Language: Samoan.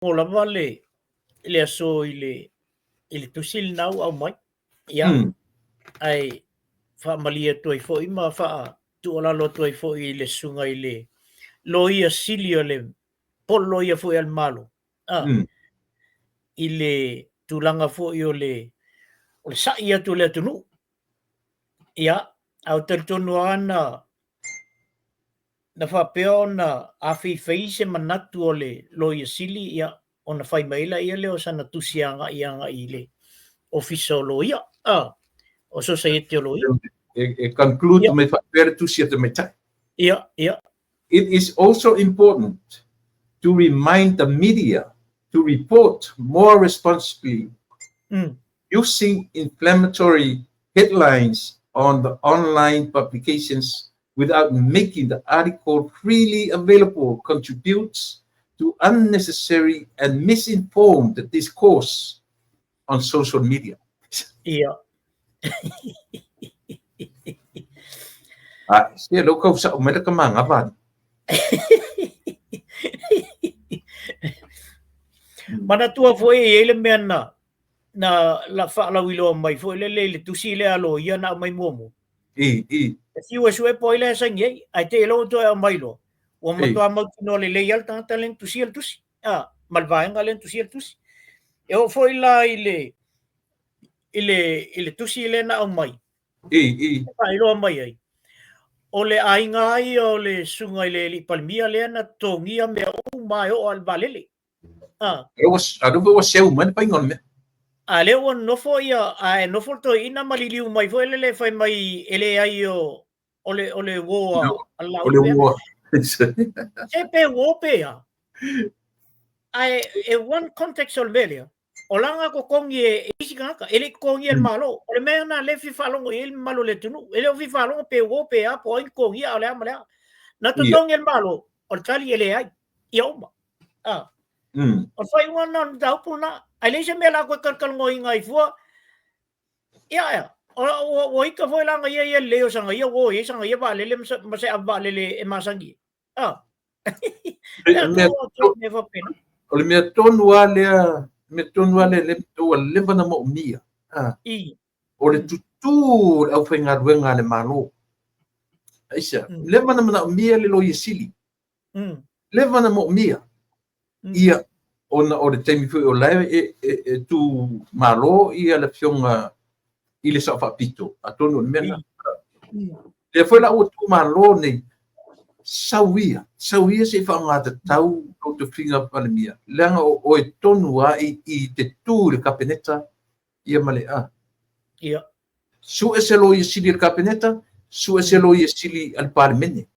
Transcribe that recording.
Lava le le aso i le i le tusi lena ua aumai. Ia, ae faamalie atu ai foi ma faatuualalo atu ai foi i le susuga i le Loia Sili o le po o le Loia foi a le Malo, a, i le tulaga foi o le o le sa'i atu o le atunuu. Ia, ae ou te talitonu lava na na faapea ona afeifei se manatu o le Loia Sili, ia, ona fai mai ai lea o sana tusi agai agai i le Ofisa o Loia, a, o Sosaiete o Loia. E conclude mai faapea le tusi a tamaitai. Ia, ia. It is also important to remind the media to report more responsibly using inflammatory headlines on the online publications without making the article freely available contributes to unnecessary and misinformed discourse on social media. Ia. A, se lou kau sa'o mai le ka magava. Manatua foi e i ai le mea na na la faalauiloa mai foi lele i le tusi lea a loia na aumai muamua. I, i. E fiu e sue po ai la e saini ai, ae te i loa ua toe aumai loa, ua matua mautinoa lelei lava le tagata lea na tusia le tusi, a, ma le vaega lea na tusia le tusi. E oo foi la i le i le i le tusi lea na aumai, I, i. E faailoa mai ai, o le aiga lava ia o le susuga i le alii Palemia lea na totogia mea uma e oo lava i le vaalele. A lea foi ua seu mai le faiga o le mea. A lea ua nofo ia, a e nofo le toeaina ma liliu mai foi lele fai mai e leai o o le o le uo a le O le uo. Se pe uo pe a. Ae e one context o le mea lea, o lana totogi e isi tagata, e le i totogia e le Malo. O le mea lena lea e fia faalogo i ai le mamalu o le atunuu. E le o fia faalogo pe uo pe a, po o ai na totogia a o le a ma le a. Na totogi e le Malo, o le tali e leai. Ia uma. A. O le faaiuga lena o le mataupu lena. Ae leai se mea o le a toe talatalanoaina ai fua. Ia, ea, ua, ua ita foi la na ia ia lelei o sana ia uo i ai sana ia vaalele ma se ave vaalele e masani ai. A. Mea faapena. O le mea tonu lava lea, mea tonu lava lea, ua leva ona moomia. A. I. O le tutū o le aufaigaluega a le Malo. Aisea, leva ona manaomia le Loia Sili. Leva ona moomia. Ia, ona o le taimi foi o la e, e, e tu malo ia le afioga i le Sao Faapito, atonu o le mea lena. Lea foi la ua tu malo nei, sau ia, sau ia se i faaaoga tatau lou tofiga Palemia, leaga o oe tonu lava i, i te tu i le Kapeneta ia ma le a. Ia. Sue se Loia Sili a le Kapeneta, sue se Loia Sili a le Palemene.